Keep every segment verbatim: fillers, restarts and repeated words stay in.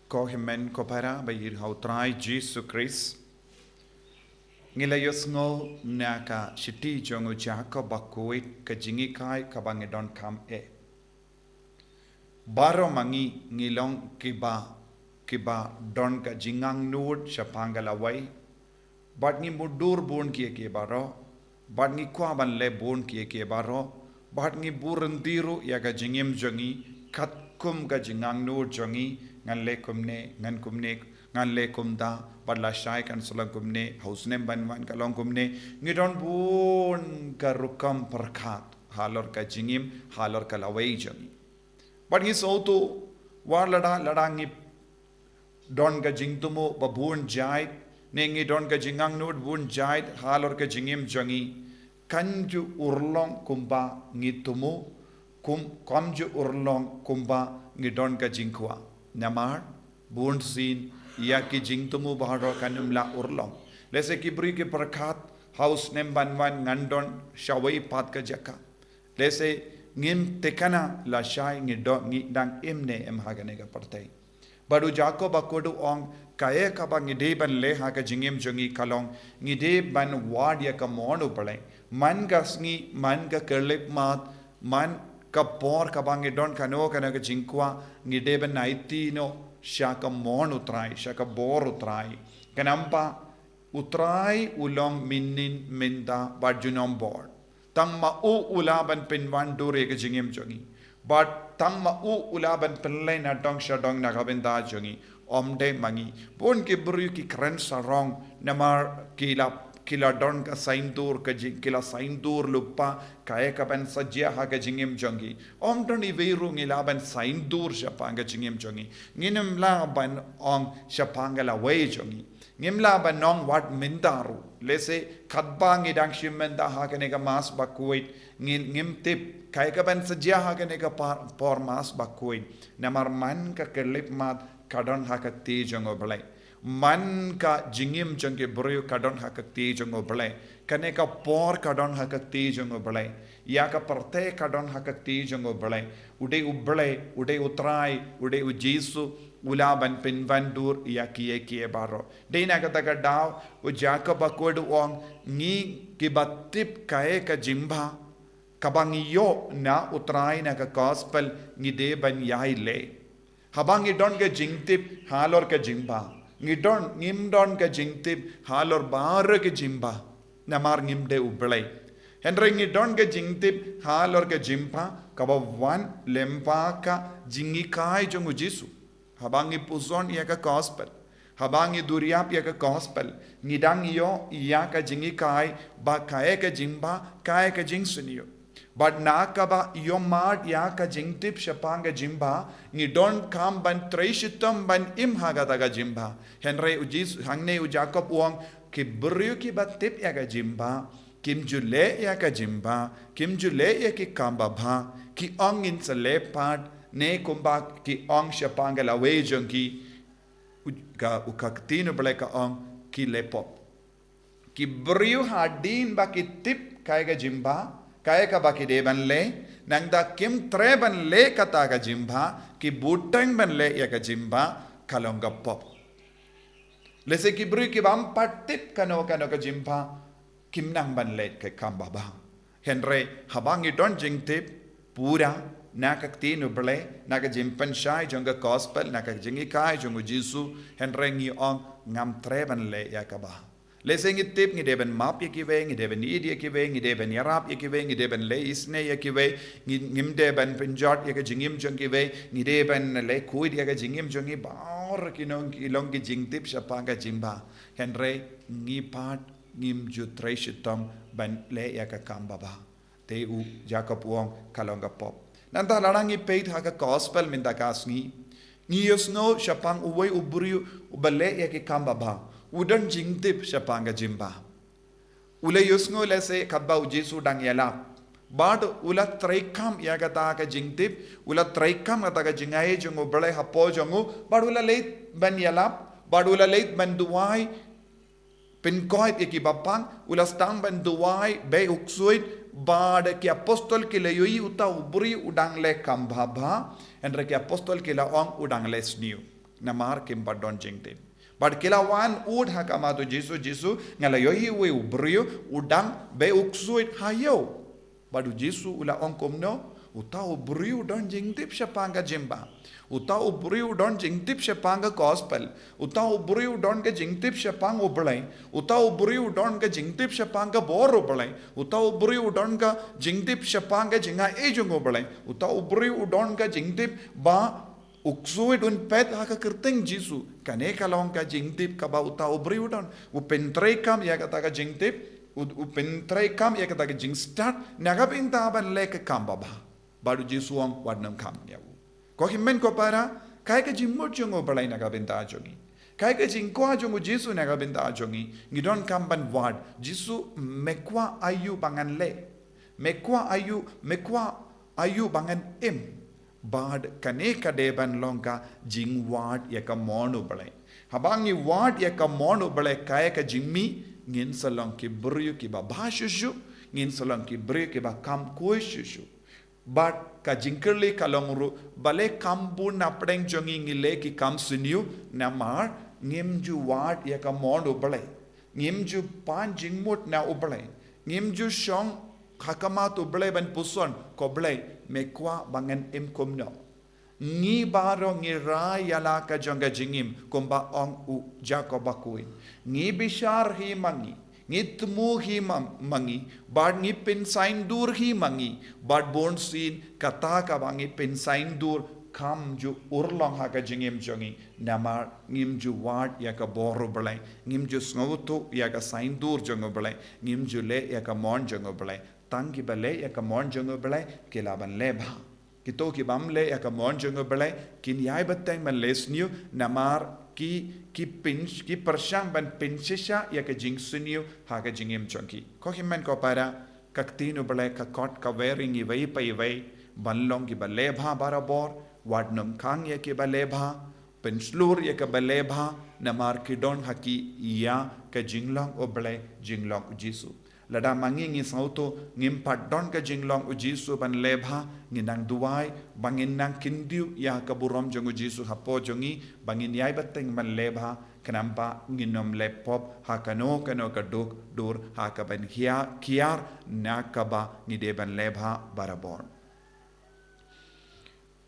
Ko hynmen ko para ba ïeit ha u Trai Jisu Khrist. Ngi la ïohsngew na ka shithi jong u Jakob bakhuid ka jinghikai kaba ngi donkam eh. Baroh ma ngi ngi long kiba, kiba don ka jingangnud shaphang ka lawei. Bad ngi mutdur bun kiei kiei baroh. Bad ngi kwah ban leh bun kiei kiei baroh. Bad ngi buh ryntih ruh ïa ka jingim jong ngi katkum ka jingangnud jong ngi, ngan leh kumne, ngan kumne, ngan leh kumta, bad lashai kan sa long kumne, ha u snem ban wan ka long kumne. Ngi don bun ka rukom pyrkhat halor ka jingim, halor ka lawei jong ngi. Bad ngi sngewthuh, wat lada, lada ngi don ka jingthmu ba bun jait, ne ngi don ka jingangnud bun jait halor ka jingim jong ngi, kan ju urlong kumba ngi thmu, kum, kam ju urlong kumba ngi don ka jingkwah. Namar bunsien ïa ki jingthmu baroh kan ym lah urlong. Lehse ki briew ki pyrkhat, ha u snem ban wan ngan don shawei pat ka jaka. Lehse ngim thikna lashai ngi don, ngi dang im ne em ha kane ka pyrthei. Bad u Jakob bakhuid u ong, kaei kaba ngi dei ban leh ha ka jingim jong ngi ka long, ngi dei ban wad ïa ka mon u Blei. Man ka sngi, man ka khyllipmat, man ka por kaba ngi don kano kano ka jingkwah, ngi dei ban aiti noh sha ka mon u Trai, sha ka bor u Trai. Khnang ba u Trai u long mynnin, mynta bad junom bor. Tang ma u u lah ban pynwandur ïa ka jingim jong ngi. Bad tang ma u u lah ban pynleit na dong sha dong na ka bynta jong ngi. Ym dei ma ngi. Bun ki briew ki kren sarong namar ki la, ki la don ka saiñdur ka jing, ki la saiñdur lypa kaei kaban sa jia ha ka jingim jong ki. Ym don iwei ruh ngi lah ban saiñdur shaphang ka jingim jong ngi. Ngin ym lah ban ong shaphang ka lawei jong ngi. Ngim lah ban ong wat mynta ruh. Lehse katba ngi dang shim mynta ha kane ka Mass bakhuid, ngin, ngim tip kaei kaban sa jia ha kane ka por, por Mass bakhuid. Namar man ka khyllipmat ka don ha ka kti jong u Blei. Man ka jingim jong ki briew ka don ha ka kti jong u Blei. Kane ka por ka don ha ka kti jong u Blei. Ïa ka pyrthei ka don ha ka kti jong u Blei. U dei u Blei, u dei u Trai, u dei u Jisu, u lah ban pynwandur ïa kiei kiei baroh. Dei na kata ka daw, u Jakob bakhuid u ong, ngi kiba tip kaei ka jingbha kaba ngi ïoh na u Trai na ka gospel, ngi dei ban ïai leh. Haba ngi don ka jingtip halor ka jingbha, ngi don, ngim don ka jingtip halor baroh ka jingbha. Namar ngim dei u Blei. Hynrei ngi don ka jingtip halor ka jingbha kaba wan lyngba ka jinghikai jong u Jisu. Haba ngi pyrshang ïa ka gospel, haba ngi duriap ïa ka gospel, ngi dang ïoh ïa ka jinghikai ba kaei ka jingbha, kaei ka jingsniew. Bad na kaba ïohmad ïa ka jingtip shaphang ka jingbha, ngi donkam ban trei shitom ban im ha kata ka jingbha. Hynrei u Jisu, hangne u Jakob u ong, ki briew kiba tip ïa ka jingbha kim ju leh ïa ka jingbha, kim ju leh ïa ki kam babha, ki ong ngin sa leh pat, ne kumba ki ong shaphang ka lawei jong ki, u, ka, u ka ktien u Blei ka ong, ki leh pop. Ki briew hadien ba ki tip kaei ka jingbha, kaei kaba ki dei ban leh, nangta kim treh ban leh kata ka jingbha, ki bteng ban leh ïa ka jingbha, ka long ka pop. Lehse ki briew kibym pat tip kano kano ka jingbha, kim nang ban leh ka kam babha. Hynrei haba ngi don jingtip pura na ka ktien u Blei, na ka jingpynshai jong ka gospel, na ka jinghikai jong u Jisu, hynrei ngi ong ngam treh ban leh ïa kaba. Lehse ngi tip ngi dei ban map ïa kiwei, ngi dei ban ïeit ïa kiwei, ngi dei ban ïarap ïa kiwei, ngi dei ban leh isynei ïa kiwei, ngi, ngim dei ban pynjot ïa ka jingim jong kiwei, ngi dei ban leh khuid ïa ka jingim jong ngi, baroh ki nong, ki long ki jingtip shaphang ka jingbha. Hynrei ngi pat ngim ju trei shitom ban leh ïa ka kam babha. Te u Jakob u ong ka long ka pop. Nangta lada ngi peit ha ka gospel mynta ka sngi, ngi ïohsngew shaphang uwei u briew uba leh ïa ki kam babha. U don jingtip shaphang ka jingbha. U la ïohsngew lehse katba u Jisu u dang ïalap. Bad u la treikam ïa kata ka jingtip, u la treikam kata ka jingai jong u Blei hapoh jong u, bad u la leit ban ïalap, bad u la leit ban duwai, pynkoit ïa ki bapang, u la sdang ban duwai, beh u ksuid, bad ki apostol ki la ïohi uta u briew u dang leh kam babha, hynrei ki apostol ki la ong u dang leh sniew. Namar kim pat don jingtip. Bad ki la wan ud ha khmat u Jisu, Jisu, nga la ïohi uwei u briew u dang beh u ksuid ha ïew. Bad u Jisu u la ong kumno? Uta u briew u don jingtip shaphang ka jingbah. Uta u briew u don jingtip shaphang ka gospel. Uta u briew u don ka jingtip shaphang U Blei. Uta u briew u don ka jingtip shaphang ka bor U Blei. Uta u briew u don ka jingtip shaphang ka jingai jong U Blei. Uta u briew u don ka jingtip ba u ksuid un peit ha ka kyrteng Jisu. Kane ka long ka jingtip kaba uta u briew u don. U pyntreikam ïa kata ka jingtip. U, u pyntreikam ïa kata ka jingstad. Na ka bynta ban leh ka kam babha. Bad u Jisu u ong wat nym khang ïa u. Ko hynmen ko para, kaei ka jingmut jong U Blei na ka bynta jong ngi? Kaei ka jingkwah jong u Jisu na ka bynta jong ngi? Ngi donkam ban wad. Jisu, me kwah aïu ba ngan leh? Me kwah aïu, me kwah aïu ba ngan im? Bad kane ka dei ban long ka jingwad ïa ka mon U Blei. Haba ngi wad ïa ka mon U Blei, kaei ka jingmih? Ngin sa long ki briew kiba bha shuh shuh, ngin sa long ki briew kiba kham khuid shuh shuh. Bad ka jingkylli ka long ruh, balei kam bun na pdeng jong ngi ngi leh ki kam sniew, namar ngim ju wad ïa ka mon U Blei. Ngim ju pan jingmut na U Blei. Ngim ju shong ha khmat U Blei ban puson, ko Blei, me kwah ba ngan im kumno? Ngi baroh ngi rai ïa la ka jong ka jingim, kumba ong u Jakob bakhuid. Ngi bishar hi ma ngi, ngi thmu hi ma, ma ngi, bad ngi pynsaindur hi ma ngi, bad bunsien kata kaba ngi pynsaindur kam ju urlong ha ka jingim jong ngi, namar ngim ju wad ïa ka bor U Blei, ngim ju sngewthuh ïa ka saindur jong U Blei, ngim ju leh ïa ka mon jong U Blei. Tang kiba leh ïa ka mon jong U Blei ki lah ban leh bha. Kito ki bym leh ïa ka mon jong U Blei kin ïai bteng ban leh sniew, namar ki, ki pyn, ki pyrshang ban pynshisha ïa ka jingsniew ha ka jingim jong ki. Ko hynmen ko para, ka ktien U Blei ka khot ka wer ïa ngi iwei pa iwei ban long kiba leh bha barabor, wat nym khang ïa kiba leh bha, pynshlur ïa kaba leh bha, namar ki don ha ki ïa ka jinglong U Blei, jinglong U Jisu. Lada ma ngi ngi sngewthuh ngim pat don ka jinglong U Jisu ban leh bha, ngin nang duwai ba ngin nang kyntiew ïa ka burom jong U Jisu hapoh jong ngi, ba ngin ïai bteng ban leh bha, khnang ba ngin nym leh pop ha kano kano ka duk dur ha kaban hiar kiar na kaba ngi dei ban leh bha barabor.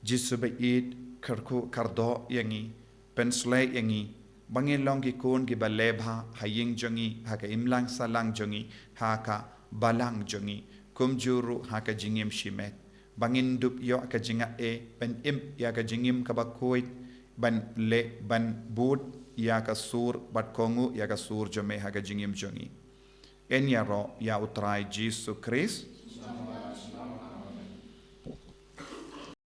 Jisu ba ïeit, kyrkhu kyrdoh ïa ngi, pynshlei ïa ngi ba ngin long ki khun kiba leh bha ha ïing jong ngi, ha ka imlang sahlang jong ngi, ha ka balang jong ngi, kumjuh ruh ha ka jingim shimet. Ba ngin dup ïoh ka jingaiei ban im ïa ka jingim kaba khuid, ban leh, ban bud ïa ka sur bad kohnguh ïa ka sur jong me ha ka jingim jong ngi. Yn ïaroh ïa U Trai Jisu Khrist.